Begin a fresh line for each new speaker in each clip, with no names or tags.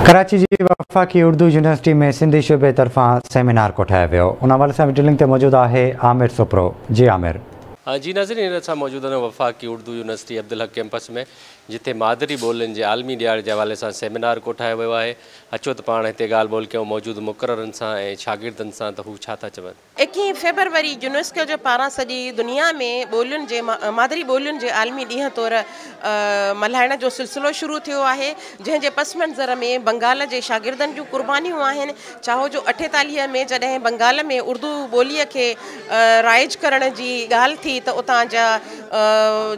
ڪراچي جي وفاقي اردو يونيورسٽي ۾ سنڌي شعبي طرفان سيمينار ڪوٺايو ويو. ان حوالي سان وڊيو لنڪ تي موجود آهي عامر سپرو. جي عامر.
جي ناظرين، هينئر اسان موجود آهيون وفاقي اردو يونيورسٽي عبدالحق ڪيمپس ۾، جتي مادري ٻولين جي عالمي ڏهاڙي جي حوالي سان سيمينار ڪوٺايو ويو آهي. اچو ته پاڻ هتي ڳالهه ٻولهه ڪيون موجود مقررن سان ۽ شاگردن سان ته هو ڇا ٿا چون.
21 فيبروري يونيسڪو جي پاران سڄي دنيا ۾ ٻولين جي مادري ٻولين جي عالمي ڏينهن طور ملهائڻ جو سلسلو شروع ٿيو آهي، جنهن جي پس منظر ۾ بنگال جي شاگردن جون قربانيون آهن. ڇاهو جو 48 ۾ جڏهن بنگال ۾ اردو ٻوليء کي رائج ڪرڻ جي ڳالهه ٿي ته اتان جا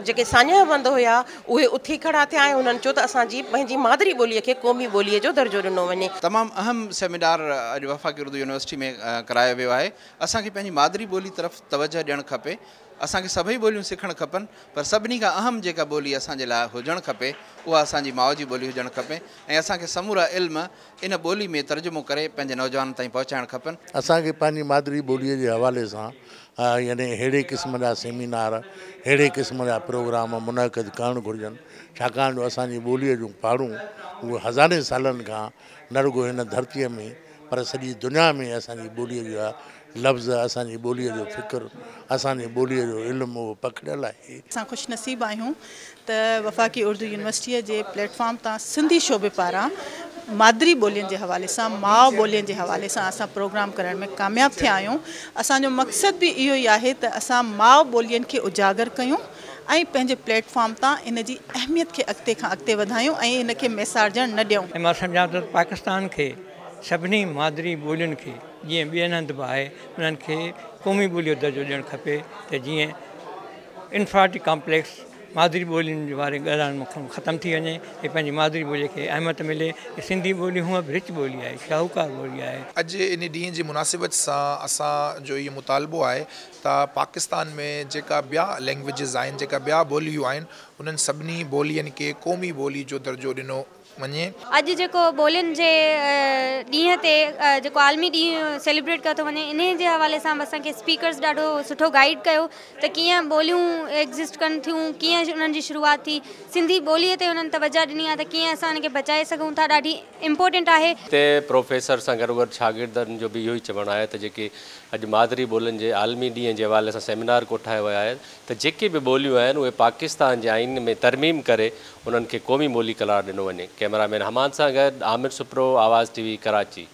جيڪي ساڃاهه وند هيا، اهي اٿي کڙا ٿيا ۽ انهن چيو ته اسان جي پنهنجي مادري ٻوليء کي قومي ٻوليء جو درجو ڏنو وڃي.
تمام اهم سيمينار اڄ وفاقي اردو يونيورسٽي ۾ ڪرايو ويو آهي. اسان کي پنهنجي مادري ٻولي طرف توجهه ڏيڻ کپي. اسان کي سڀئي ٻوليون سکڻ کپن، پر سڀني کان اهم جيڪا ٻولي اسان جي لاء هجڻ کپي، اها اسان جي ماء جي ٻولي هجڻ کپي ۽ اسان کي سمورا علم ان ٻولي ۾ ترجمو ڪري پنهنجي نوجوانن تائين پهچائڻ کپن.
اسان کي پنهنجي مادري ٻوليء جي حوالي سان يعني ههڙي قسم جا سيمينار، ههڙي قسم جا پروگرام منعقد ڪرڻ گهرجن، ڇاڪاڻ جو اسان جي ٻوليء جون پاڙون اهي هزارين سالن کان نه رڳو هن ڌرتيء ۾ پر سڄي دنيا ۾ اسان جي ٻوليء جا لفظ، اسان جي ٻوليء جو فڪر، اسان جي ٻوليء جو علم اهو پکڙيل آهي.
اسان خوش نصيب آهيون ته وفاقي اردو يونيورسٽيء جي پليٽ فارم تان سنڌي شعبي پاران مادري ٻولين جي حوالي سان، ماء ٻولين جي حوالي سان اسان پروگرام ڪرڻ ۾ ڪامياب ٿيا آهيون. اسان جو مقصد به اهو ئي آهي ته اسان ماء ٻولين کي اجاگر ڪيون ۽ پنهنجي پليٽ فارم تان ان جي اهميت کي اڳتي کان اڳتي وڌايون ۽ ان کي ميسارجڻ نه ڏيون.
۽ مان سمجهان ٿو ته پاڪستان کي سڀني مادري ٻولين کي، جيئن ٻين هنڌ به آهي، انهن کي قومي ٻوليء جو درجو ڏيڻ کپي ته جيئن انفرادي ڪامپليڪس مادري ٻولين واري ڳالهائڻ مان ختم ٿي وڃي ۽ پنهنجي مادري ٻوليء کي اهميت ملي. سنڌي ٻولي هونء به رچ ٻولي آهي، شاهوڪار ٻولي آهي.
اڄ ان ڏينهن جي مناسبت سان اسان جو اهو مطالبو آهي ته پاڪستان ۾ جيڪا ٻيا لينگويجز آهن، جيڪا ٻيا ٻوليون آهن، انهن سڀني ٻولين کي قومي ٻولي جو درجو ڏنو وڃي.
اڄ جيڪو ٻولين جي ڏينهن تي جيڪو عالمي ڏينهن سيليبريٽ ڪيو ٿو وڃي، انهي جي حوالي سان به اسان کي اسپيڪرز ڏاڍو سٺو گائيڊ ڪيو ته ڪيئن ٻوليون ايگزسٽ ڪن ٿيون، ڪيئن انهن جي شروعات ٿي. سنڌي ٻوليء تي انهن توجه ڏني آهي ته ڪيئن اسان ان کي بچائي سگهون ٿا، ڏاڍي امپورٽنٽ آهي.
هتي پروفيسر سان گڏوگڏ شاگردن جو به اهو ئي چوڻ آهي ته جيڪي اڄ مادري ٻولين جي عالمي ڏينهن جي حوالي سان سيمينار ڪوٺايو ويو آهي ته جيڪي به ٻوليون آهن اهي پاڪستان جي آئين ۾ ترميم ڪري انهن کي قومي ٻولي قرار ڏنو وڃي. ڪئميرا مين حماد سان گڏ عامر سپرو، آواز ٽي وي، ڪراچي.